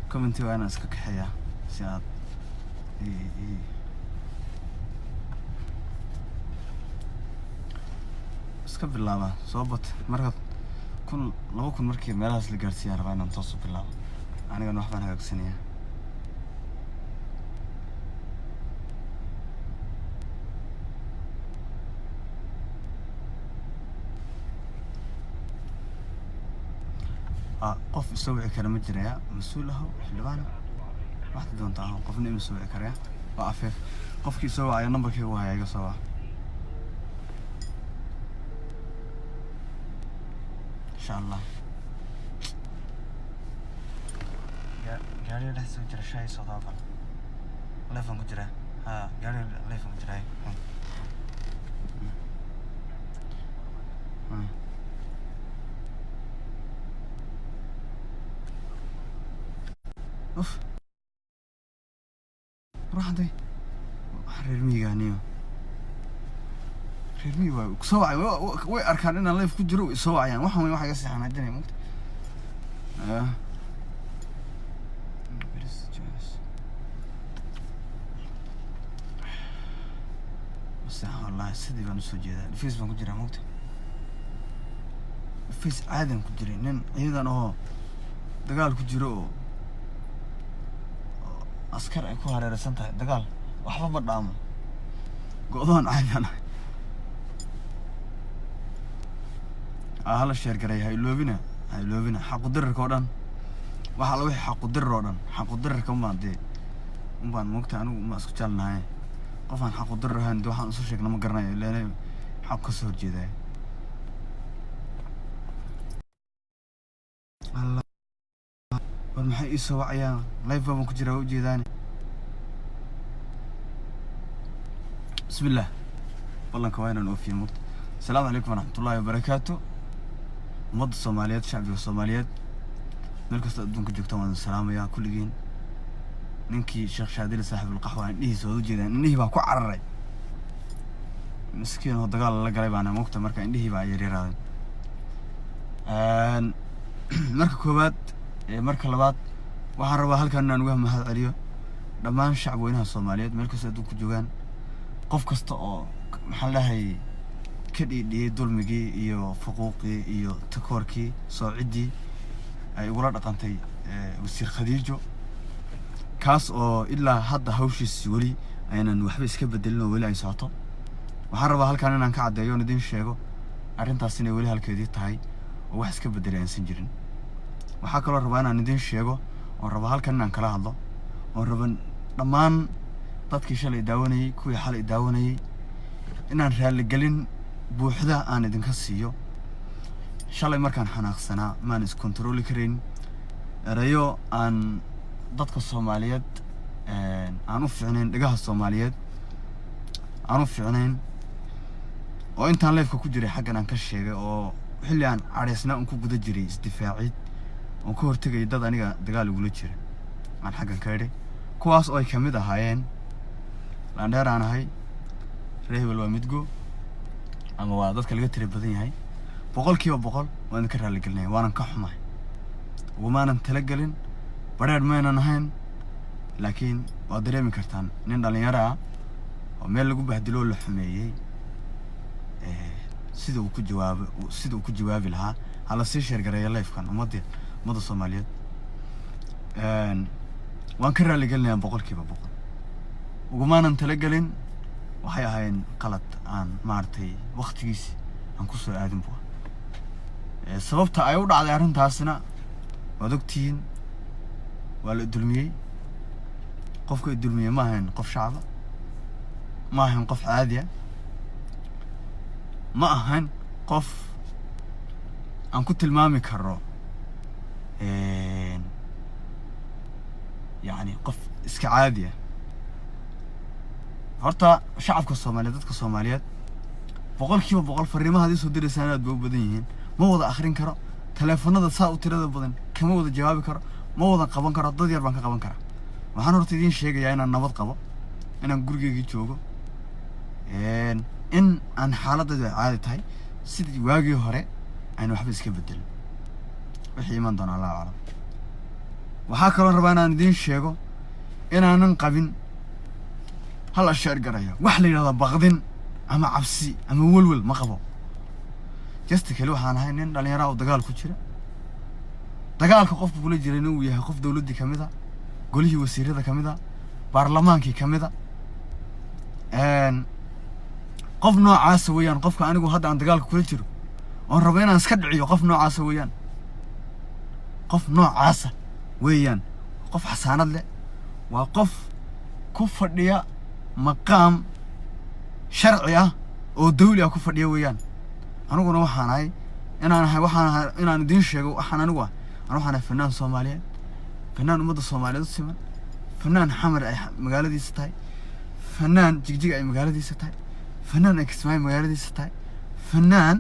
Commenti waa inaan iska kaxeeyaa si aad iska bilaabaa soo bat. Markaad 1000, 2000 markii meelahaas la gaarsiiyaa, rabaa inaan toos u bilaabo. Anigana wax baan hagaagsanayaa. Qof isoo wici kara ma jiraya? Mas-uul aho, xildhibaan, waxda doonta aho, qofna ima soo wici karaya. Waa afeef. Qofkii soo wacaya nambarkayga u haya, iga soo waca, insha Allah. Gaariga dhex soo jira, shaay soo daabal, leefan ku jira. Ha, gaariga leefan ku jira. Uf, ruuxantay waxaan reer miyiga aniyo reer miyi waay soo wacay. Way arkaan inaan live ku jiro, way soo wacayaan. Waxan way waxa iga sii xanaajinaya mugta. Maseexan wallahi, sidii baan usoo jeedaa. Dhufays baan ku jiraa mugta, dhufays caadan ku jiray. Nin ciidan oo dagaal ku jiro oo askar ay ku hareeraysan tahay, dagaal waxba ma dhaamo. Go'doon caadi ahay. Hala share garay, ha iloobina, ha iloobina. Xaqudirirka oo dhan, waxa alla wixii xaqudirir oo dhan, xaqudirirka unbaan dee unbaan moogta. Anigu uma isku jaalnahay qof aan xaqudirir ahayn. De waxaan isu sheegna ma garanayo, ilaan xaq ka soo horjeedaya. Allah, war maxay ii soo wacayaan? Live baan ku jiraa, waa ujeedaane. Bismillah, ballanka waa inaan oofiyo mugta. Asalaamu calaykum waraxmatullaahi wabarakaatu. Ummadda Soomaaliyeed, shacbiga Soomaaliyeed, meel kasta adduunka joogtaan, waan idin salaamayaa kulligiin. Ninkii Sheekh Shaadili saaxibulqaxwa, indhihiisa waad ujeedaan, indhihii baa ku cararay. Miskiin oo dagaal la galay baana mugta, marka indhihii baa yaryaraaday. Marka koowaad, marka labaad, waxaan rabaa halkan inaan uga mahad celiyo dhammaan shacab weynaha Soomaaliyeed meel kasta adduunka joogaan, qof kasta oo, maxaan dhahay, ka dhiidhiyey dulmigii iyo fuquuqii iyo takoorkii soociddii ay ugula dhaqantay wasiir Khadiijo, kaas oo ilaa hadda hawshiisi weli aynan waxba iska bedelin oo weli ay socoto. Waxaan rabaa halkan inaan ka caddeeyo oon idin sheego arrintaas inay weli halkeedii tahay oo wax iska bedelay aansan jirin. Waxaa kaloo rabaa inaan idin sheego oon rabaa halkan inaan kala hadlo oon raba dhammaan dadkii shalay daawanayey, kuwii xalay daawanayey, inaan raaligelin buuxda aan idinka siiyo. Shalay markaan xanaaqsanaa maan iskontarooli karayn, erayo aan dadka Soomaaliyeed aan u fiicnayn, dhegaha Soomaaliyeed aan u fiicnayn, oo intaan liveka ku jiray xaggan aan ka sheegay, oo xilli aan cadhaysnaa un ku guda jiray isdifaacid oon ka hortegayay dad aniga dagaal igula jira aan xaggan ka idhi, kuwaas oo ay ka mid ahaayeen laandheer aan ahay, reer hebel waa midgo ama waa dadka laga tira badan yahay. 100% waan idinka raaligelinaya, waanan ka xumahay. Ugumaanan talagelin, badheer maynan ahayn, laakiin waad dareemi kartaan nin dhalinyaro ah oo meel lagu bahdilo oo la xumeeyey sida uu ku jawaabo, sida uu ku jawaabi lahaa. Hala sii share gareeya livekan. Ummadda Soomaaliyeed waan ka raaligelinayaa 100%. Ugumaanan talagelin, waxay ahaayeen qalad aan maaragtay waktigiisi aan kusoo aadin bu. Sababta ay u dhacday arrintaasna waad ogtihiin. Waa la idulmiyey. Qofka idulmiyey ma ahayn qof shacaba, ma ahayn qof caadi ah, ma ahayn qof aan ku tilmaami karo yacni qof iska caadi ah. Horta shacabka Soomaaliyeed, dadka Soomaaliyeed, 100% fariimaha ad isoo diraysaan aad bay u badan yihiin. Ma wada akrin karo taleefanada saa u tirada badan, kama wada jawaabi karo, ma wada qaban karo, dad yar baan ka qaban karaa. Waxaan horta idiin sheegayaa inaan nabad qabo, inaan gurigeygii joogo, in aan xaaladaydu ay caadi tahay, sidii waagii hore ayna waxba iska bedelin. Wixii iman doona Allahu aclam. Waxaa kaloo rabaa inaan idiin sheego inaanan qabin, hala share garaya, wax la yidhahda baqdin ama cabsi ama welwel ma qabo. Just keli waxaan ahay nin dhallinyara oo dagaal ku jira. Dagaalka qofka kula jirayna uu yahay qof dowladdii ka mid a, golihii wasiirada ka mid a, baarlamaankii ka mid a. Qof noocaasa weeyaan qofka anigu hadda aan dagaalka kula jiro oon rabo inaan iska dhiciyo. Qof noocaasa weeyaan, qof noocaasa weeyaan, qof xasaanad leh, waa qof ku fadhiya maqaam sharci ah oo dawli ah ku fadhiya weeyaan. Aniguna waxaan ahay inaan ahay, waxaan ahay inaan idiin sheego waxaan anigu ah. Anu waxaan ahay fanaan Soomaaliyeed, fanaan ummadda Soomaaliyeed u siman, fanaan Xamar ay magaaladiisa tahay, fanaan Jigjig ay magaaladiisa tahay, fanaan ay Kismaayo magaaladiisa tahay, fanaan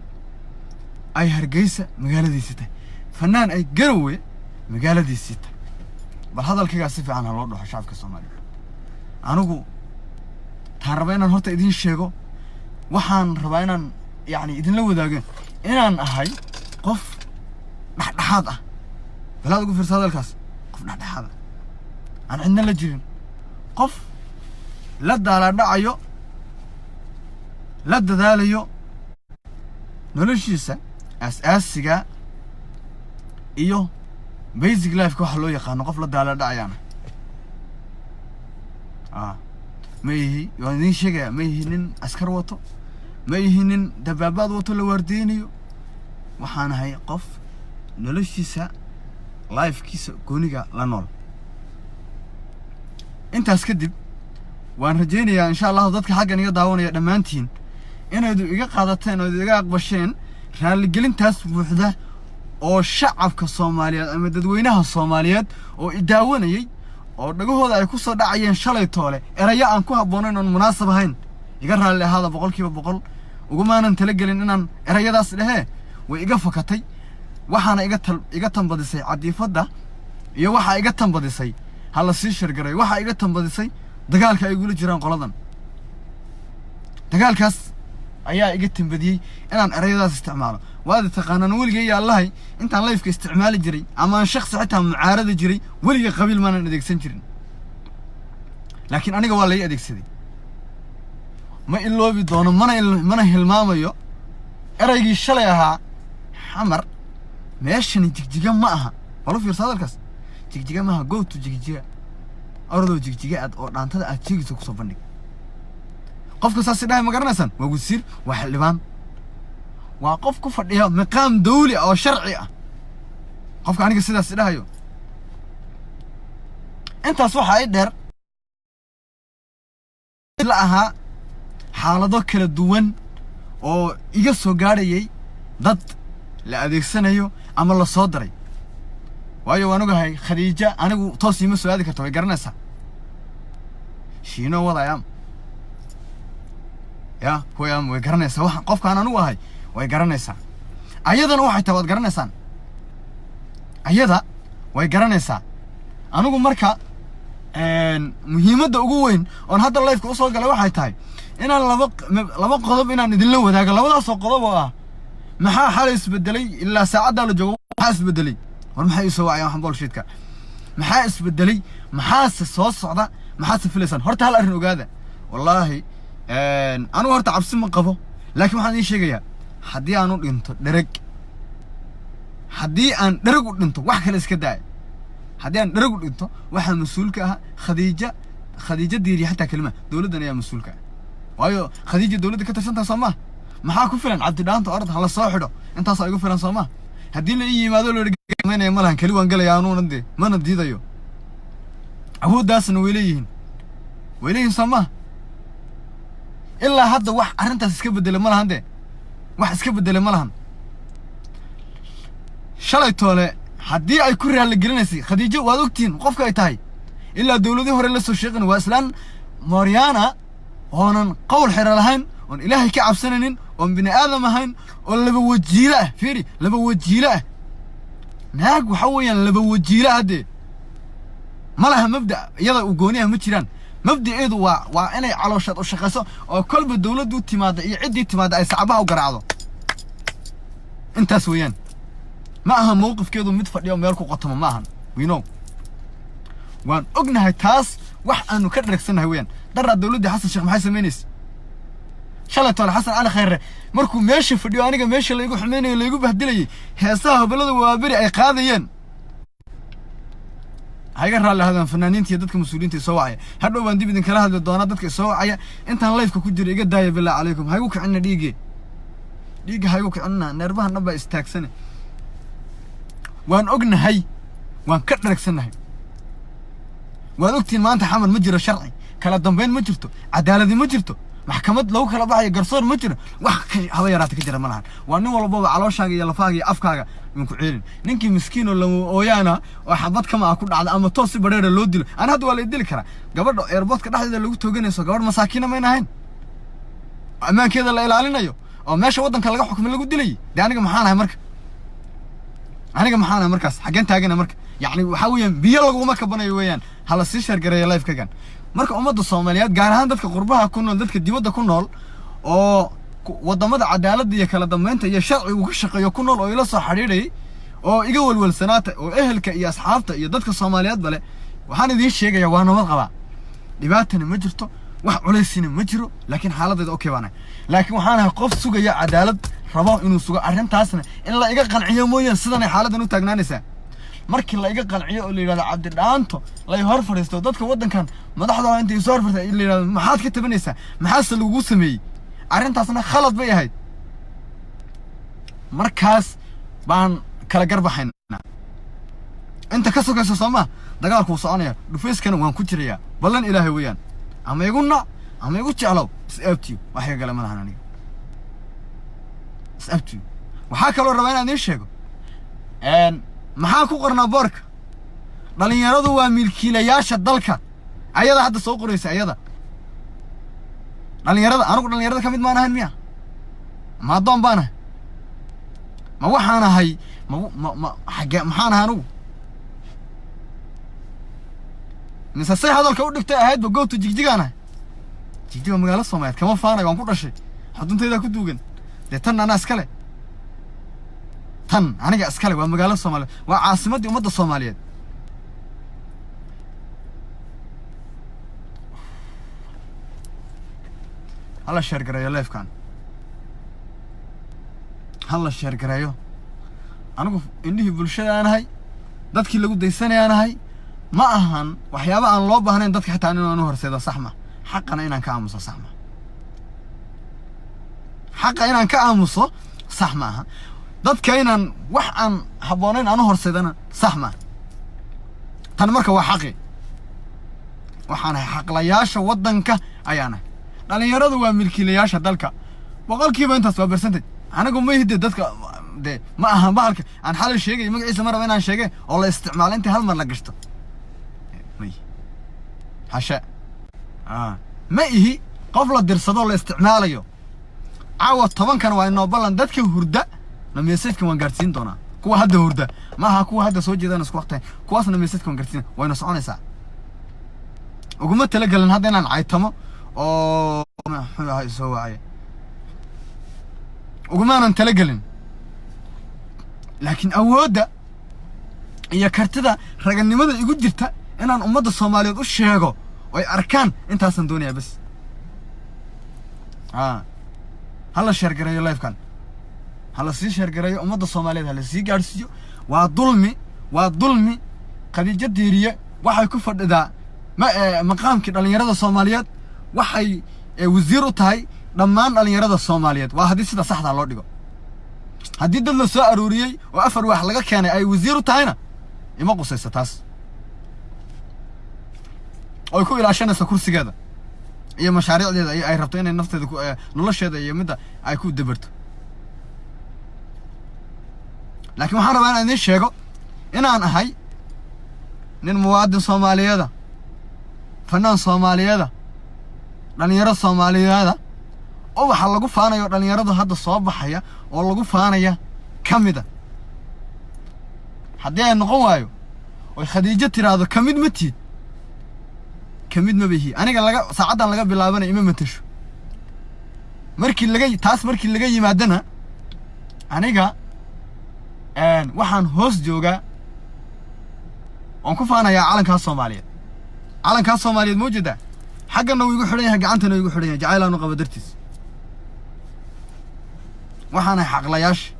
ay Hargeysa magaaladiisa tahay, fanaan ay Garowe magaaladiisii tahay. Bal hadalkaygaa si fiican ha loo dhaxo, shacabka Soomaaliyeed. Anigu taan rabaa inaan horta idiin sheego, waxaan rabaa inaan yacni idinla wadaago inaan ahay qof dhexdhexaad ah. Balaad ugu fiirsa hadalkaas: qof dhexdhexaad ah, aan cidna la jirin, qof la daalaadhacayo, la dadaalayo noloshiisa aas-aasiga iyo basic lifeka waxa loo yaqaano, qof la daalaadhacayaana ma ihi. Waan idiin sheegayaa, ma ihi nin askar wato, ma ihi nin dabaabaad wato la waardiyeynayo. Waxaan ahay qof noloshiisa, lifekiisa gooniga la nool. Intaas kadib, waan rajaynayaa insha Allahu dadka xaggan iga daawanaya dhammaantiin inaydu iga qaadateen oo iga aqbasheen raalligelintaas buuxda oo shacabka Soomaaliyeed ama dadweynaha Soomaaliyeed oo i daawanayey oo dhagahooda ay ku soo dhacayeen shalay toole erayo aan ku habboonayn oon munaasab ahayn. Iga raalli ahaada 100%. Ugumaanan talagelin inaan erayadaas dhehee, way iga fakatay. Waxaana iga tambadisay cadiifadda iyo waxaa iga tambadisay, ha la sii share garay, waxaa iga tambadisay dagaalka ay igula jiraan qoladan. Dagaalkaas ayaa iga tambadiyey inaan erayadaas isticmaalo. Waad taqaanaan, weligay iyo Allahay intaan lifeka isticmaali jiray ama aan shaksi xitaa mucaaradi jiray, weligay qabiil maanan adeegsan jirin, laakiin aniga waa lai adeegsaday. Ma iloobi doono, mana hilmaamayo eraygii shalay ahaa: "Xamar meeshani Jigjiga ma aha." Bal u fiirsa hadalkaas: "Jigjiga maaha, go to Jigjiga, orodoo Jigjiga aad oo dhaantada aad sheegayso kusoo bandhig." Qofka saasi dhahay ma garanaysaan? Waa wasiir, waa xildhibaan, waa qof ku fadhiya maqaam dawli ah oo sharci ah, qofka aniga sidaas dhahayo. Intaas waxaa i dheer la ahaa xaalado kala duwan oo iga soo gaadhayay dad la adeegsanayo ama la soo diray, waayo waan ogahay Khadiija anigu toos iima soo aadi karto, way garanaysaa. She know what I am, ya who I am, way garanaysaa waxa qofkaan anigu ahay, way garanaysaa. Ayadana waxay tahay waad garanaysaan, ayada way garanaysaa. Anigu marka muhiimadda ugu weyn oon hadda lifeka usoo galay waxay tahay inaan laba qodob inaan idinla wadaago. Labadaasoo qodob oo ah: maxaa xalay isbedelay ilaa saacaddaa la joogo? Maxaa isbedelay? War maxay isoo wacayaan waxan bullshitka? Maxaa isbedelay? Maxaase soo socda? Maxaase filaysaan? Horta hal arrin ogaada, wallaahi anigu horta cabsi ma qabo, laakiin waxaan idiin sheegayaa haddii aan u dhinto dhereg, haddii aan dhereg u dhinto, wax kale iska daaya, haddii aan dhereg u dhinto, waxaa mas-uulka ah Khadiija, Khadiija Diiriya. Xataa kelima dowladdan ayaa mas-uulka ah, waayo Khadiija dowladda ka tirsantaha soo maha? Maxaa ku filan? Cabdidhaanta orod hala soo xidho, intaasaa igu filan soo maha? Haddii la ii yimaado loo ma lahan, keli waan gelaya anuuna dee mana diidayo. Awooddaasna way leeyihiin, way leeyihiin soo maha? Ilaa hadda wax arrintaas iska bedele ma lahan dee, wax iska bedele ma lahan. Shalay toole haddii ay ku raalli gelinaysay Khadiijo, waad ogtihiin qofka ay tahay, ilaa dowladii hore la soo sheeqin, waa islaan mooryaana oonan qowl xero lahayn, oon Ilaahay ka cabsanaynin, oon bini aadam ahayn, oo laba wajiilo ah. Fiiri, laba wajiilo ah naag waxa weeyaan, laba wajiilo ah dee. Ma laha mabda iyada uu gooni ah, ma jiraan. Mabda'eedu waa inay calooshaad u shaqayso oo kolba dowladdu timaada iyo ciddii timaada ay sacabaha u garaacdo, intaas weeyaan. Ma aha mowqifkeedu mid fadhiyo meel ku qotamo, ma ahan. We know, waan ognahay taas, wax aanu ka dharagsannahay weeyaan. Daraa dowladdii Xasan Sheekh maxay samaynaysa? Shalay tole Xasan Cali Khayre markuu meesha fadhiyo, aniga meesha laygu xumeynayo, laygu bahdilayay, heesaha Hobolada Waaberi ay qaadayeen, ha iga raalli ahaadaan fanaaniinta iyo dadka mas-uuliyiinta isoo wacaya. Hadhow baan dib idinkala hadli doonaa. Dadka isoo wacaya intaan live-ka ku jira iga daaya, billah calaykum. Ha igu kicinna dhiige, dhiigga ha igu kicinna, neerbahan dhan baa istaagsane. Waan ognahay, waan ka dharagsannahay. Waad ogtihiin, maanta Xamar ma jiro sharci, kala dambeyn ma jirto, cadaaladi ma jirto, maxkamad lagu kala baxayo, garsoor ma jiro, wax ka haba yaraata ka jira ma lahan. Waa nin walbaba calooshaaga iyo lafahaaga iyo afkaaga min ku ceelin. Ninkii miskiin oo lama ooyaana oo xabad kama ah ku dhacda ama toos si badheera loo dilo, ana hadda waa la dili karaa. Gabadha airportka dhexdeeda lagu tooganayso gabadh masaakiina mayna ahayn, ammaankeeda la ilaalinayo oo meesha waddanka laga xukumay lagu dilayay. Dee aniga maxaan ahay marka? Aniga maxaan ahay markaas? Xaggeen taagana marka? Yacni waxaa weeyaan biyo laguma kabanayo weeyaan. Hala sii share gareeya live-kagan. Marka ummadda Soomaaliyeed, gaar ahaan dadka qurbaha ku nool, dadka dibadda ku nool oo waddamada cadaaladda iyo kala dambeynta iyo sharcigu ka shaqeeyo ku nool, oo ila soo xidhiidhayay oo iga welwelsanaata, oo ehelka iyo asxaabta iyo dadka Soomaaliyeed bale, waxaan idiin sheegayaa waa nabad qabaa, dhibaatana ma jirto, wax culaysina ma jiro, laakiin xaaladayda okay baan ahay. Laakiin waxaan ahay qof sugaya cadaalad, rabo inuu sugo arrintaasna in la iga qanciyo mooyaan. Sidanay xaaladdan u taagnaanaysaa. Markii la iga qanciyo oo la yidhahdo Cabdidhaanto, lay hor fadhiisto dadka waddankan madaxda intay soo hor fadhiista la yidhahdo maxaad ka tabanaysaa, maxaase lagugu sameeyey, arrintaasna khalad bay ahayd, markaas baan kala garbaxaynaa. Inta ka sokaysa soo maa dagaalku wuu soconaya, dhufayskana waan ku jirayaa. Ballan Ilaahay weeyaan, ama igu nac ama igu jeclow, is aabtiyo, wax iga gale ma lahan aniga, is aabtiyo. Waxaa kaloo rabaa inaan idiin sheego maxaa ku qornaa boorka: dhalinyaradu waa milkiilayaasha dalka. Ayada hadda soo qoraysa, ayada dhalinyarada, anigu dhalinyarada ka mid maan ahayn miya? Ma addoon baan ahay? Ma waxaan ahay ma xagge maxaan ahay anigu? Mise say hadalka u dhigtay ahaydba goobta Jigjigaan ahay? Jigjiga magaalo Soomaaliyeed, kama faanayo, waan ku dhashay, xuduntaydaa ku duugan. Dee tan anaa iskale, tan aniga iskale, waa magaalo Soomaaliyeed, waa caasimaddii ummadda Soomaaliyeed. Hala share gareeyo live-kan, hala share gareeyo. Anigu indhihii bulshadaan ahay, dadkii lagu daysanayaan ahay. Ma ahan waxyaaba aan loo baahnayn dadka xitaa inaan u horseedo, sax ma. Xaqana inaan ka aamuso sax ma. Xaqa inaan ka aamuso sax ma aha. Dadka inaan wax aan habboonayn aan u horseedana sax ma. Tan marka waa xaqi, waxaan ahay xaqlayaasha waddanka ayaan ahay. Dhalinyaradu waa milkiilayaasha dalka, boqolkiiba intaas waa percentage. Anigu ma hide dadka de ma aha bahalka aan xalay sheegay magaciisa, ma raba inaan sheege, oo la isticmaalo intii hal mar la gashto. May hasha ma ihi qof la dirsado la isticmaalayo. Caawa 10-kan waa inoo ballan. Dadka hurda na message-kan waan gaarsiin doonaa, kuwa hadda hurda ma aha, kuwa hadda soo jeedaan isku waqti, kuwaasna message-kan waan gaarsiin, wayna soconaysaa. Uguma talagelin hadda inaan caytamo oo muxuu ahaa isoo wacaya, ugumaanan talagelin, laakiin awoodda iyo kartida raganimada igu jirta inaan ummadda Soomaaliyeed u sheego oo ay arkaan intaasaan doonayaa bas. Hala share gareeyo live-kan, hala sii share gareeyo, ummadda Soomaaliyeed hala sii gaadhsiiyo. Waa dulmi, waa dulmi. Khadiijo Diiriye waxay ku fadhidaa ma maqaamkii dhallinyarada Soomaaliyeed, waxay wasiir u tahay dhammaan dhallinyarada Soomaaliyeed. Waa haddii sida saxdaa loo dhigo. Haddii dad la soo aruuriyey oo afar wax laga keenay ay wasiir u tahayna, ima qusaysa taas, oy ku ilaashanayso kursigeeda iyo mashaariicdeeda iyo ay rabto inay nafteeda ku nolosheeda iyo midda ay ku dabarto. Laakiin waxaan rabaa inaan idiin sheego inaan ahay nin muwaadin Soomaaliyeeda, fanaan Soomaaliyeeda, dhalinyaro Soomaaliyeeda oo waxaa lagu faanayo dhalinyaradu hadda soo baxaya oo lagu faanaya ka mida. Haddii ay noqon waayo oy Khadiijo tiraahdo ka mid ma tiid, ka mid ma bihi aniga, laga saacaddan laga bilaabanayo ima matasho. Markii laga taas markii laga yimaadana aniga Waxaan hoos joogaa oon ku faanayaa calankaas Soomaaliyeed. Calankaas Soomaaliyeed ma ujeedaa? Xaggana wuu igu xidhan yahay, gacantana wuu igu xidhan yahay, jacaylaanu qabo dartiis. Waxaanahay xaqlayaasha.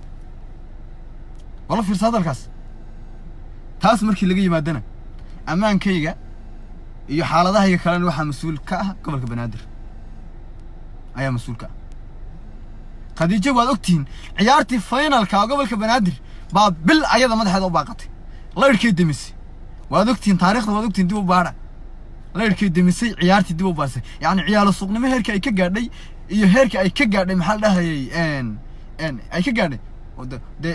Wala fiirsa hadalkaas. Taas markii laga yimaadana, ammaankayga iyo xaaladahayga kalena waxaa mas-uul ka ah gobolka Banaadir ayaa mas-uul ka ah. Khadiijo waad ogtihiin, ciyaartii finalka gobolka Banaadir baa bil ayada madaxeeda u baaqatay, laydhkay demisay. Waad ogtihiin taariikhda, waad ogtihiin, dib u baadha. Laydhkay demisay, ciyaartii dib u baasay. Yacni ciyaalo suuqnimo heerka ay ka gaadhay iyo heerka ay ka gaadhay, maxaa la dhahayay, ay ka gaadhay de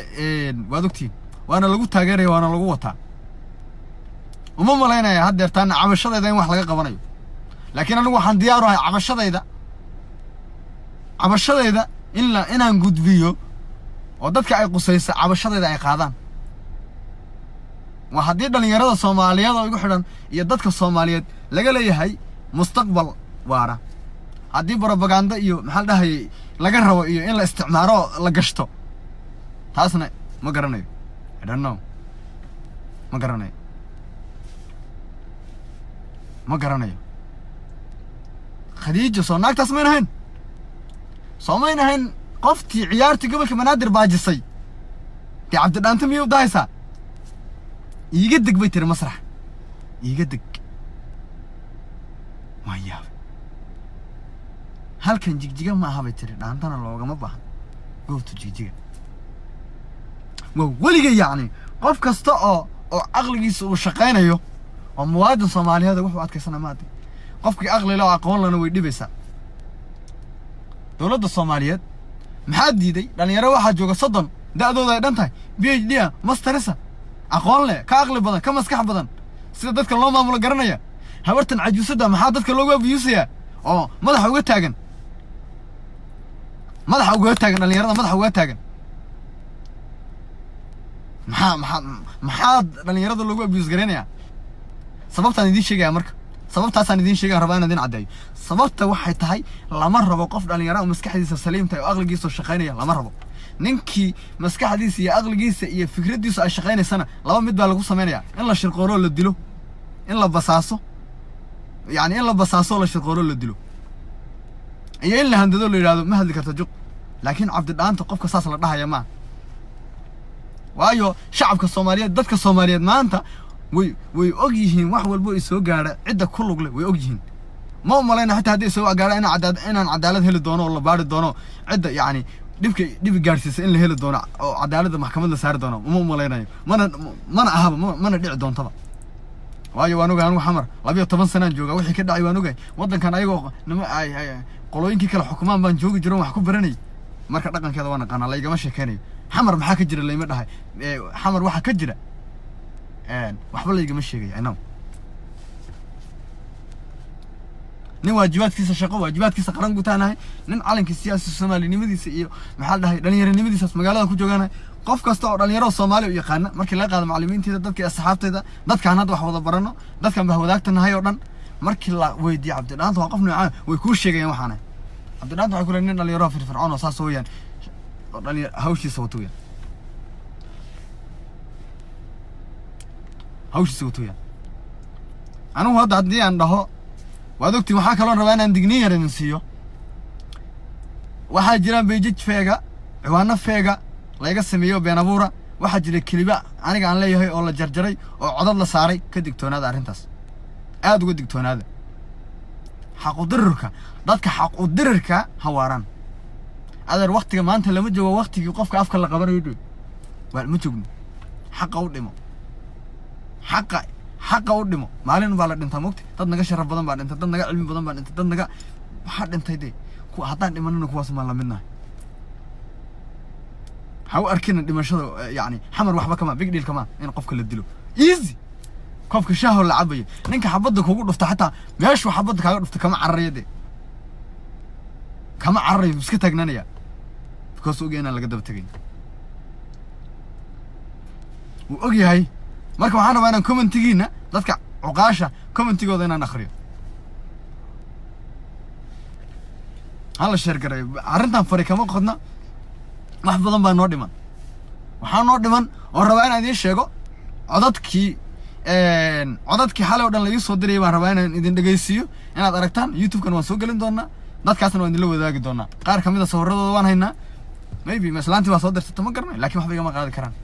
waad ogtihiin. Waana lagu taageeraya, waana lagu wataa. Uma malaynaya haddeertaana cabashadayda in wax laga qabanayo, laakiin anigu waxaan diyaar u ahay cabashadayda in la inaan gudbiyo oo dadka ay qusaysa cabashadayda ay qaadaan. Waa haddii dhallinyarada Soomaaliyeed oo igu xidhan iyo dadka Soomaaliyeed laga leeyahay mustaqbal waara. Haddii propaganda iyo maxaa la dhahayay laga rabo iyo in la isticmaaro la gashto, taasna ma garanayo. I don't know, ma garanayo, ma garanayo. Khadiijo soo naagtaas mayn ahayn? Soo mayn ahayn qoftii ciyaartii gobolka Banaadir baajisay? Dee Cabdidhaanta miyay u dahaysaa? Iiga deg bay tiri, masrax iiga deg. Waa yaabay. Halkan Jigjiga ma aha bay tiri, dhaantana loogama baahan goobtu Jigjiga. Waa weliga, yacni qof kasta oo caqligiisa uu shaqaynayo oo muwaadin Soomaaliyeed wuxuu adkaysana maadi. Qofkii aqli leh oo aqoon lana way dhibaysaa. Dowladda Soomaaliyeed maxaa diiday? Dhalinyaro waxaa jooga 30 da'dooda ay dhan tahay, PhD ah, masterisa, aqoon leh, ka aqli badan, ka maskax badan, sida dadka loo maamulo garanaya. Habartan cajuusadda maxaa dadka loogu abiyuusayaa oo madaxa uga taagan, madaxa uga taagan dhalinyarada, madaxa uga taagan? Maxaa dhalinyarada loogu abuse garaynayaa? Sababtaan idiin sheegaya marka, sababtaasaan idiin sheegaya, rabaa inaan idiin caddeeyo. Sababta waxay tahay, lama rabo qof dhalinyaro oo maskaxdiisa saliim tahay oo aqligiisa shaqaynaya, lama rabo. Ninkii maskaxdiisa iyo aqligiisa iyo fikraddiisu ay shaqaynaysana laba mid baa lagu samaynayaa: in la shirqooro la dilo, in la basaaso, yacni in la basaaso, la shirqooro, la dilo, iyo in la handado, la yidhahdo ma hadli karta, juq. Laakiin Cabdidhaanta qofka saas la dhahaya maaha, waayo shacabka Soomaaliyeed, dadka Soomaaliyeed maanta way og yihiin wax walbo i soo gaadha cidda ku lug leh, way og yihiin. Ma u malayna xitaa haddii soo gaadha inaan cadaalad heli doono oo la baari doono cidda yacni dhibka dhibi gaadhsiisa, in la heli doono oo cadaaladda maxkamad la saari doono, uma u malaynayo. Mana ahaba, mana dhici doontaba, waayo waan ogahay. Anigu Xamar 12 sanaan joogaa, wixii ka dhacay waan ogahay. Waddankan ayagoo nima ay qolooyinkii kale xukumaan baan joogi jiro, wax ku baranayay. Marka dhaqankeeda waa naqaanaa, laygama sheekeynayo. Xamar maxaa ka jira layma dhahay. Xamar waxaa ka jira waxba laygama sheegayo. I know nin waajibaadkiisa shaqo, waajibaadkiisa qaran gutaanahay, nin calankii siyaasi soomaalinimadiisa iyo maxaa la dhahay dhalinyaronimadiisaas magaalada ku joogaanahay. Qof kasta oo dhalinyaro Soomaali u yaqaana, markii laga qaado macallimiinteeda, dadkii asxaabteeda, dadkaan hadda wax wada barano, dadkaan bah wadaagta nahay oo dhan, markii la weydiiyo Cabdidhaanta waa qof noocaan, way kuu sheegayaan. Waxaanahay Cabdidhaanta, waxay ku leeyihin nin dhalinyaro firfircoon oo saas weeyaan, oo dhalinyaro hawshiisa wato weeyaan, hawshiisa wato weeyaan. Anigu hadda haddii aan dhaho, waad ogtiin. Waxaa kaloo rabaa inaan digniin yar idin siiyo. Waxaa jiraan pages fake ah, ciwaano fake ah layga sameeyo, been abuura. Waxaa jira keliba aniga aan leeyahay oo la jarjaray oo codad la saaray. Ka digtoonaada arrintaas, aada uga digtoonaada. Xaqudirirka, dadka xaqudirirka ha waaraan. Adeer, waktiga maanta lama joogo waktigii qofka afka la qabanayo dhow waa ma joogno. Xaqa u dhimo, xaqa u dhimo. Maalin baa la dhintaa, mogta. Dad naga sharaf badan baa dhintay, dad naga cilmi badan baa dhintay, dad naga waxaa dhintay. Dee kuwa haddaan dhimanana kuwaas maan lamidnahay. Ha u arkina dhimashada yacni Xamar waxba kama big deal kama in qofka la dilo, easy. Qofka shaaho la cabayo, ninka xabadda kugu dhufta, xataa meeshuu xabadda kaaga dhufta kama cararayo, dee kama cararayo, iska taagnaanaya, because og inaan laga daba tegayn, wuu og yahay. Marka waxaan rabaa inaan commentigiina, dadka cuqaasha commentigooda inaan akhriyo. Hala share gareeyo arrintan. Fari kama qodna, wax badan baa noo dhiman. Waxaa noo dhiman oo rabaa inaan idiin sheego codadkii, codadkii xalay oo dhan la ii soo dirayay baan rabaa inaan idin dhegaysiiyo, inaad aragtaan. YouTube-kan waan soo gelin doonaa, dadkaasna waan idinla wadaagi doonaa. Qaar kamid a sawiradooda waan haynaa. Maybe ma islaantii baa soo dirsata, ma garanay, laakiin waxba igama qaadi karaan.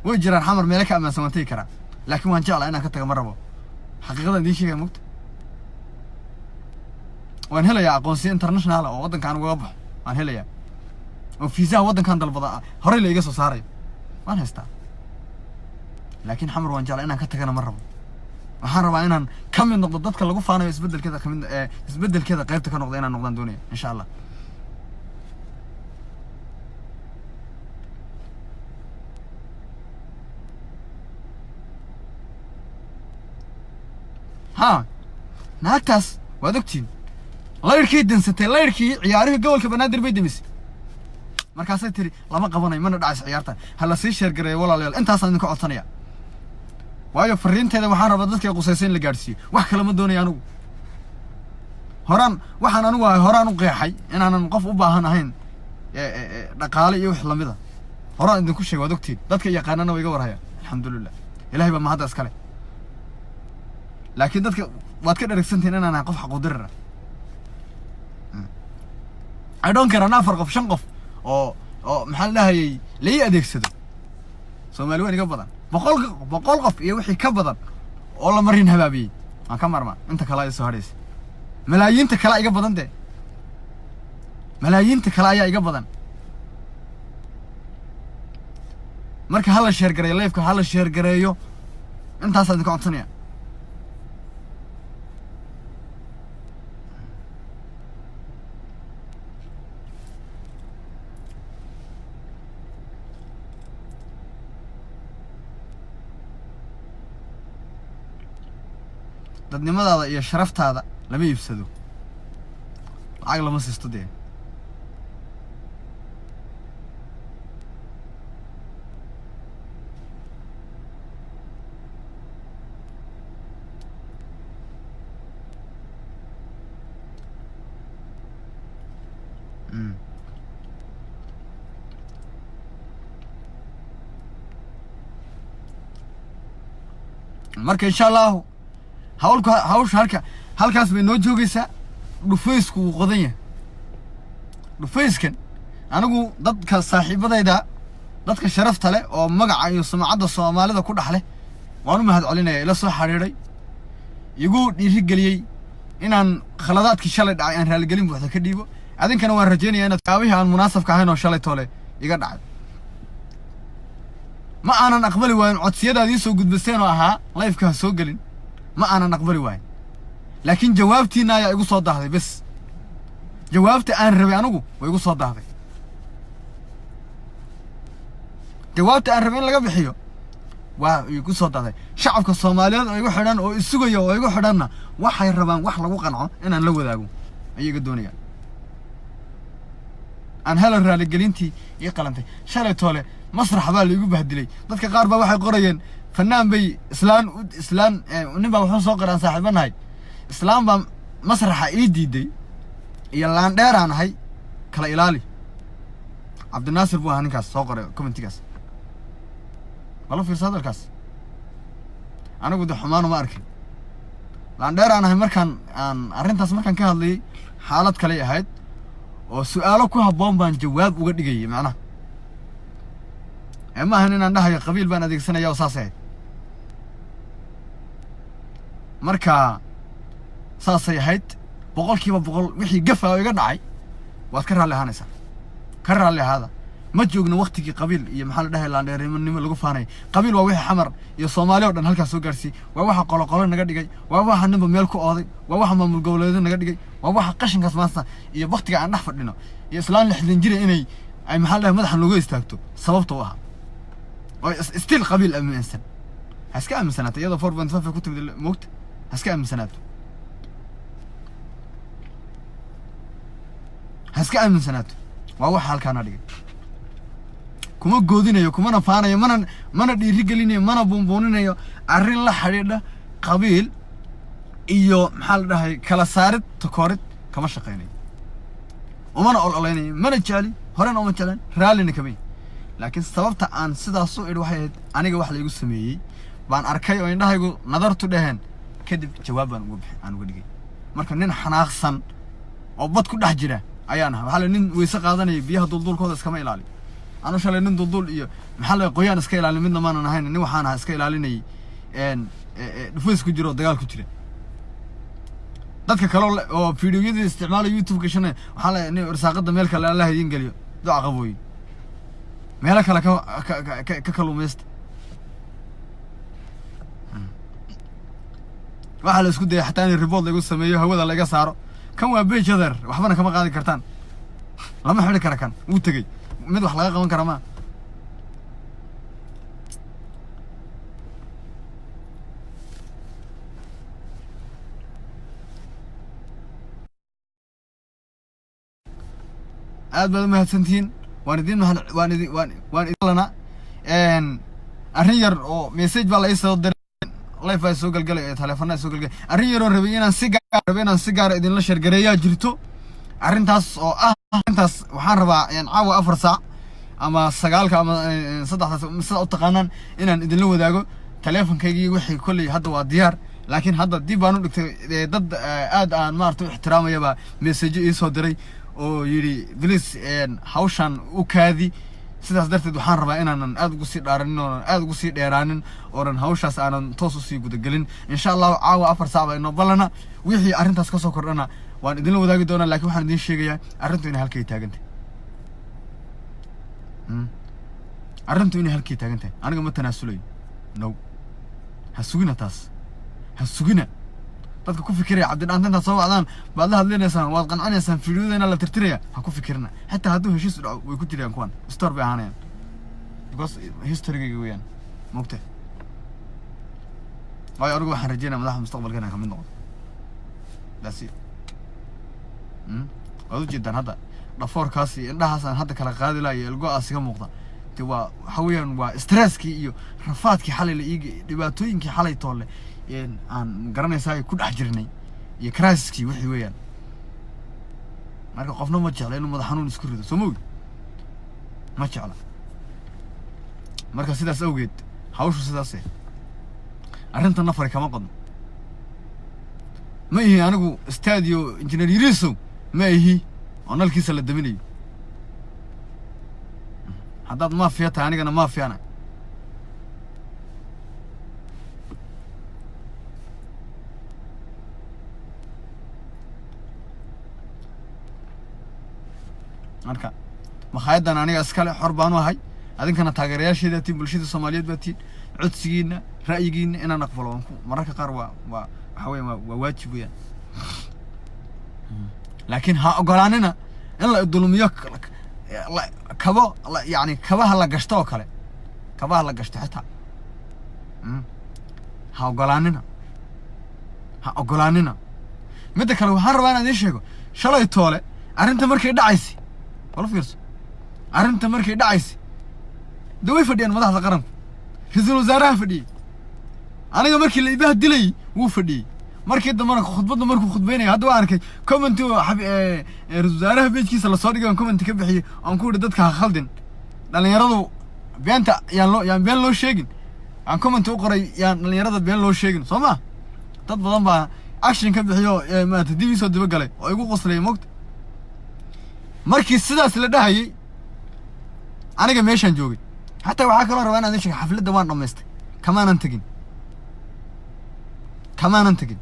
Way jiraan Xamar meelo ka ammaansan, waan tegi karaa, laakiin waan jeclaa inaan ka taga, ma rabo. Xaqiiqadan idiin sheegaya, mugta waan helayaa aqoonsiyo international oo waddankaan ugaga baxo, waan helayaa oo fiisaha waddankan dalbada horey la iga soo saarayo waan haystaa, laakiin Xamar waan jeclaa, inaan ka tagana ma rabo. Waxaan rabaa inaan ka mid noqdo dadka lagu faanayo isbeddelkeeda, kamid isbeddelkeeda qaybta ka noqdo inaan noqdaan doonaya, insha Allah. Ha, naagtaas waad ogtiin, layrkii dansatay, layrkii ciyaarihii gobolka Banaadir bay demisay. Markaasay tiri lama qabanayo, mana dhacayso ciyaartan. Ha la sii share gareeyo, walaalayaal, intaasaan idinka codsanaya, waayo fariinteeda waxaan rabaa dadka qusaysa in la gaadhsiiyo. Wax kale ma doonaya anigu. Horaan waxaan anigu ahay, horaan u qeexay inaanan qof u baahan ahayn dhaqaale iyo wax lamida. Horaan idinku sheegay, waad ogtiin, dadka yaqaanana way iga warhayaan. Alxamdulilah, Ilahay baa mahadda iskale, laakiin dadka waad ka dheragsantihin inaan ahay qof xaquudirir ah. I don't care 4 qof, 5 qof oo maxaa la dhahayay la ii adeegsado. Soomaali waan iga badan, 100 qof iyo wixii ka badan oo la marin habaabiyey waan ka marmaa. Inta kale ay soo hadhaysa, malaayiinta kale iga badan dee, malaayiinta kale ayaa iga badan. Marka hala share gareeyo live-ka, hala share gareeyo, intaasaan idinka codsanaya. Dadnimadaada iyo sharaftaada lama iibsado, lacag lama siisto dee. Marka insha Allahu hawlka hawsha halkaas bay noo joogaysaa. Dhufaysku wuu qodan yahay dhufayskan. Anigu dadka saaxiibadayda, dadka sharafta leh oo magaca iyo sumcadda Soomaalida ku dhex leh waan u mahad celinaya, ila soo xidhiidhay, igu dhiirigeliyey inaan khaladaadkii shalay dhacay aan raaligelin buuxda ka dhiibo. Adinkana waan rajaynaya inaad kaabihii aan munaasabka ahayn oo shalay toole iga dhacay ma aanan aqbali waayin. Codsiyadaad ii soo gudbiseen oo ahaa live-ka ha soo gelin ma aanan aqbali waayin, laakiin jawaabtiina ayaa igu soo daahday. Bes, jawaabta aan rabay anigu way igu soo daahday. Jawaabta aan rabay in laga bixiyo waa igu soo daahday. Shacabka Soomaaliyeed oo igu xidhan oo isugaya oo igu xidhanna waxay rabaan wax lagu qanco inaan la wadaago ayay iga doonayaan. Aan helo raaligelintii ii qalantay. Shalay toole masrax baa laigu bahdilay. Dadka qaar baa waxay qorayeen fanaan bay islaan, islaan nin baa wuxuu soo qoray aan saaxiibo nahay, islaan baa masraxa ii diiday iyo laandheeraan ahay, kala ilaali. Cabdinaasir buu ahaa ninkaas soo qoray comment-igaas. Bala fiirsa hadalkaas. Anigu de xumaanu ma arkin laandheeraan ahay. Markaan aan arrintaas markaan ka hadlayay xaalad kaley ahayd oo su-aalo ku habboon baan jawaab uga dhigayay macnaha, ee ma ahan inaan dhahayo qabiil baan adeegsanaya oo saasay ahayd. Marka saasay ahayd. 100% wixii gafa oo iga dhacay waad ka raalli ahaanaysaa, ka raalli ahaada. Ma joogno waktigii qabiil iyo maxaa la dhahay laandheernimo lagu faanay. Qabiil waa wixii Xamar iyo Soomaali oo dhan halkaas soo gaarsiiyey, waa waxa qoloqolo naga dhigay, waa waxa ninba meel ku ooday, waa waxa maamul goboleedyo naga dhigay, waa waxa qashinkaas maanta iyo waktiga aan dhex fadhino iyo islaan 60 jira inay ay maxaa la dhahay madaxa looga istaagto sababta u ahaa oo still qabiil aaminsan. Ha iska aaminsanaato iyadoo 4.5 ku timid, moogta, ha iska aaminsanaato, ha iska aaminsanaato. Waa waxa halkaana dhigay. Kuma goodinayo, kumana faanayo, mana dhiirigelinayo, mana buunbuuninayo arrin la xidhiidha qabiil iyo maxaa la dhahay kala saarid, takoorid kama shaqaynayo. Umana ololeynayo, mana jecli, horena uma jecleen, raallina kama ihi. Laakiin sababta aan sidaas u idhi waxay ahayd aniga wax laygu sameeyey baan arkay oo indhahaygu nadartu dheheen, kadib jawaab baan uga bixi aan uga dhigay. Marka nin xanaaqsan oo bad ku dhex jira ayaan ahay. Waxaa la nin weyse qaadanaya biyaha dulduulkooda iskama ilaali. Anu shalay nin dulduul iyo maxaa la qoyaan iska ilaalin midna maanan ahayn. Nin waxaan ahaa iska ilaalinayay dhufays ku jira oo dagaal ku jira. Dadka kale oo fiidiyoyadii isticmaalaya YouTube gashanaya waxaa la nin irsaaqada meel kale Allah idiin geliyo, duca qabooyi, meelo kale ka kaluumaysta. Waxaa la isku dayay xataa in report lagu sameeyo, hawada laga saaro. Kan waa page adeer, waxbana kama qaadi kartaan, lama xidhi kara. Kan wuu tegey, mid wax laga qaban kara maa. Aad baad umahadsantihiin, waan idin mahad, waan idin waan idin lana. Arrin yar oo message baa la ii soo diray, live baa soo galgalay, telefoonaa soo galgalay. Arrin yar oo rabay inaan si gaar rabay inaan si gaar idinla share gareeyaa jirto. Arrintaas oo ah, arrintaas waxaan rabaa caawa 4 saac ama 9-ka ama 3-daas sida u taqaanaan inaan idinla wadaago. Teleefonkaygii wixii kolley hadda waa diyaar, laakiin hadda dib baan u dhigtay. Dad aad aan maarata u ixtiraamayaba message ii soo diray oo yidhi please hawshan u kaadi. Sidaas darteed waxaan rabaa inaanan aad ugu sii dhaaranin oonan aad ugu sii dheeraanin oonan hawshaas aanan toos usii gudagelin. Insha Allahu caawa 4 saac baa inoo ballana. Wixii arrintaas kasoo kordhana waan idinla wadaagi doonaa, laakiin waxaan idiin sheegayaa arrintu inay halkay taagan tahay, arrintu inay halkay taagan tahay. Aniga ma tanaasulayo, no. Ha sugina taas, ha sugina. Dadka ku fikiraya Cabdidhaanta intaad soo wacdaan baad la hadlinaysaan, waad qancinaysaan, fiidiyodana la tirtiraya, ha ku fikirina. Xitaa hadduu heshiis dhaco way ku jirayaan kuwan, store bay ahaanayaan, because historygayga weeyaan mogta. Waayo anigu waxaan rajeynaya madaxda mustaqbalka inaan kamid noqdo. That's it. Waad ujeedaan hadda dhafoorkaas iyo indhahaas aan hadda kala qaadi laha iyo ilgo-aas iga muuqda. De waa waxa weeyaan waa stresskii iyo rafaadkii xalay la iiga, dhibaatooyinkii xalay toolle aan garanaysaa ku dhex jirnay iyo crisiskii wixii weeyaan. Marka qofna ma jecla inuu madax xanuun isku rido, soo ma ogi? Ma jecla. Marka sidaas awgeed hawshu sidaase, arrinta nafari kama qodno. Ma ihi anigu stadio Engineer Yariisow ma ihi oo nalkiisa la daminayo. Haddaad mafia tahay anigana mafiana. Marka makhaayaddan aniga iskale, xor baanu ahay. Adinkana taageerayaasheedaa tiin, bulshada Soomaaliyeed baa tiin. Codsigiina, ra'yigiina inaan aqbalo waan ku mararka qaar waa waxa weyan waa waajib weeyaan. Laakiin ha ogolaanina in la idulmiyo. Kabo yani kabaha la gashto oo kale, kabaha la gashto xitaa ha ogolaanina, ha ogolaanina. Midda kale waxaan rabaa inaan idiin sheego, shalay toole arrinta markay dhacaysay, wala fiirso, arrinta markay dhacaysay de way fadhiyaan madaxda qaranku. Ra-iisul wasaaraha fadhiyey. Aniga markii la ibaha dilayay wuu fadhiyey. Markii dambena khudbadda markuu khudbaynaya hadda waan arkay comment oo ra-iisul wasaaraha page-kiisa lasoo dhigay, aan comment ka bixiyey, aan ku yidhi dadka ha khaldin, dhalinyaradu beenta yaan loo yaan been loo sheegin. Aan comment u qoray, yaan dhalinyarada been loo sheegin, soo ma? Dad badan baa action ka bixiyo, maarata dib iisoo daba galay oo igu qoslayay mogta. Markii sidaas la dhahayay aniga meeshaan joogay. Xataa waxaa kaloo rabaa inaan idin sheego, xafladda waan dhammaystay, kamaanan tegin, kamaanan tegin.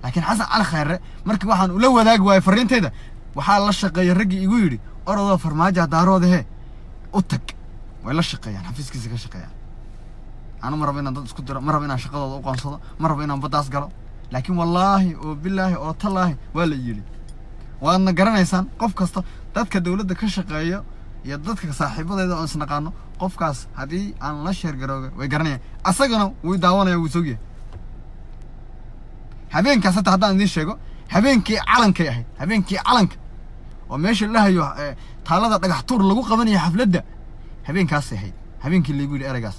Laakiin Xasan Cali Khayre markii waxaan ula wadaagi waayey farriintayda, waxaa la shaqeeyay raggii igu yidhi orodoo Farmaajo daaroodahee u tag. Way la shaqeeyaan, xafiiskiisa ka shaqeeyaan. Anu ma rabo inaan dad isku diro, ma rabo inaan shaqadooda u qoonsado, ma rabo inaan baddaas galo. Laakiin wallaahi oo bilaahi oo tallaahi waa la yidhi, waadna garanaysaan. Qof kasta dadka dawladda ka shaqeeya iyo dadka saaxiibadeeda oo isnaqaano, qofkaas haddii aan la share garooga way garanayaan, asagana wuu daawanaya, wuu sogyahay. Habeenkaas hata haddaan idiin sheego, habeenkii calankay ahayd, habeenkii calanka oo meesha la hayo taalada dhagax tuur lagu qabanayo xafladda, habeenkaasay ahayd habeenkii laygu yidhi ereygaas.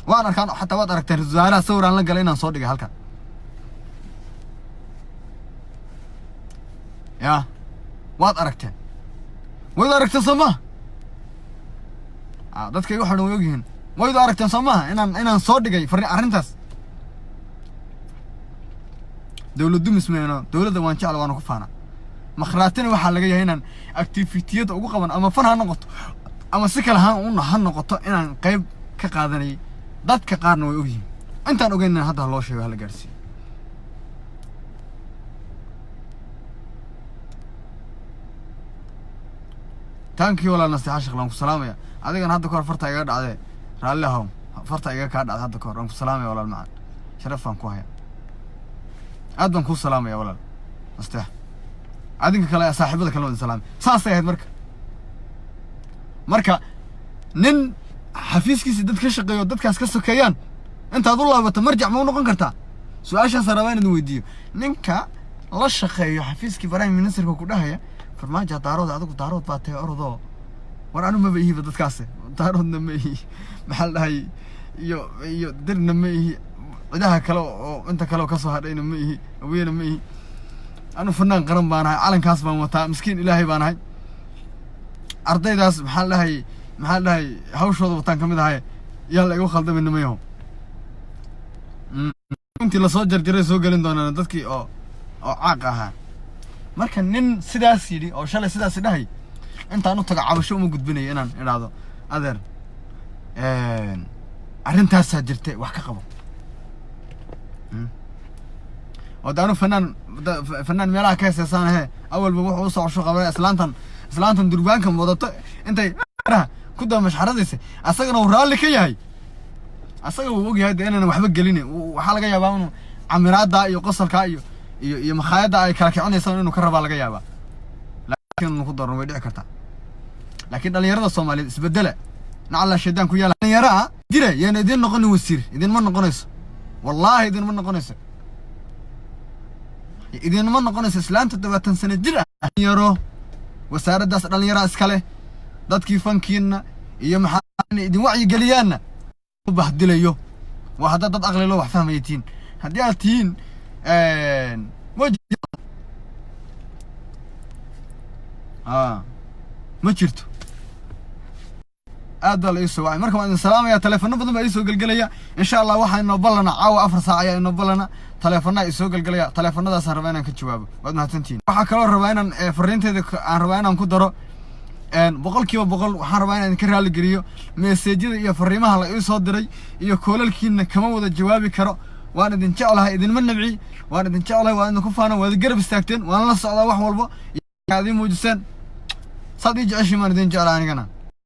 Waan arkaan, xataa waad aragteen ra-iisul wasaaraha sawir aan la galay inaan soo dhigay halkan. Yaa waad aragteen, wayd aragteen soo maha? Dadka igu xidhan way ogyihiin. Waydu aragteen soo maha inaan soo dhigay farri arrintaas? Dowlad dumis mayno, dowladda waan jecla, waana ku faana. Makhraatina waxaa laga yahay inaan activity-yada ugu qaban, ama fan ha noqoto ama si kale ha un ha noqoto, inaan qayb ka qaadanayay. Dadka qaarna way ogyihiin, intaan ogeynna hadda ha loo sheego, hala gaarsiiyo. Taankii walaal Nasteexa Shaqle, waan ku salaamaya. Adigana hadda kahor farta igaga dhacdee, raalli ahow, farta igaga kaa dhacday hadda kahor. Waan ku salaamaya walaal macaan, sharaf baan ku haya, aad baan kuu salaamaya walaal Nasteexa. Adinka kale, saaxiibada kale waan idin salaamay. Saasay ahayd. Marka nin xafiiskiisa dad ka shaqeeyo, dadkaas ka sokeeyaan, intaad u laabato marjac ma u noqon kartaa? Su-aashaasaan rabaa in idin weydiiyo. Ninka la shaqeeyo xafiiskii prime ministerka ku dhahaya Farmaajo Daarood, adigu Daarood baa tahay, orodoo war anu maba ihiba dadkaas, Daaroodna ma ihi, maxaa la dhahay, iyo Dirna ma ihi, cidaha kale oo inta kale oo kasoo hadhayna ma ihi, Hawiyena ma ihi. Anu fanaan qaran baan ahay, calankaas baan wataa, miskiin Ilaahay baan ahay, ardaydaas maxaa la dhahay hawshooda wataan ka mid ahay. Yaa la igu khaldamay nimayaho? Intii lasoo jarjaray soo gelin doonaan dadkii oo caaq ahaa. Marka nin sidaas yidhi oo shalay sidaas dhahay, intaan u tago cabasho uma gudbinayo inaan idhaahdo adeer arrintaasaa jirta, wax ka qabo? Oo de anu fanaan meelaha ka heeseysaan ahe, awalba wuxuu u socosho qabay islaantan durbaankan wadato intay ku daba mashxaradaysay, asagana uu raalli ka yahay, asaga uu og yahay de inaanan waxba gelin. Waxaa laga yaabaa inuu camiraadda iyo qosolkaa iyo makhaayadda ay kala kicinaysaan inuu ka rabaa laga yaabaa, laakiin inu ku daran way dhici kartaa. Laakiin dhalinyarada Soomaaliyeed, isbedela, nacalla shaydaan ku yaala. Dhalinyaraa jira, yaana idin noqonin wasiir, idinma noqonayso, wallaahi idinma noqonayso, idinma noqonayso. Islaanta 70 sano jir ah, dhalinyaro, wasaaraddaas dhalinyaraa iskale. Dadkii fankiina iyo maxaa idin wacyigeliyaanna u bahdilayo waa haddaad dad aqli loo wax fahmaya tihiin. Haddii aad tihiin ma jirto. Aad baa la iisoo wacay. Marka waan idin salaamaya. Taleefano badan baa iisoo gelgelaya. Insha Allah waxaa inoo ballana caawa 4 saac ayaa inoo ballana. Taleefanaa isoo gelgelaya, taleefanadaasaan rabaa inaan ka jawaabo. Waad mahadsantihiin. Waxaa kaloo rabaa inaan fariinteeda aan rabaa inaan ku daro, 100%, waxaan rabaa inaan idinka raali geliyo meseejyada iyo fariimaha la ii soo diray iyo call-alkiina. Kama wada jawaabi karo. Waan idin jeclahay, idinma nabci, waan idin jeclahay, waan idinku faana, waad garab istaagteen, waan la socdaa wax walbo aad ii muujiseen. Saad ii jeceshiin baan idin jeclahay anigana.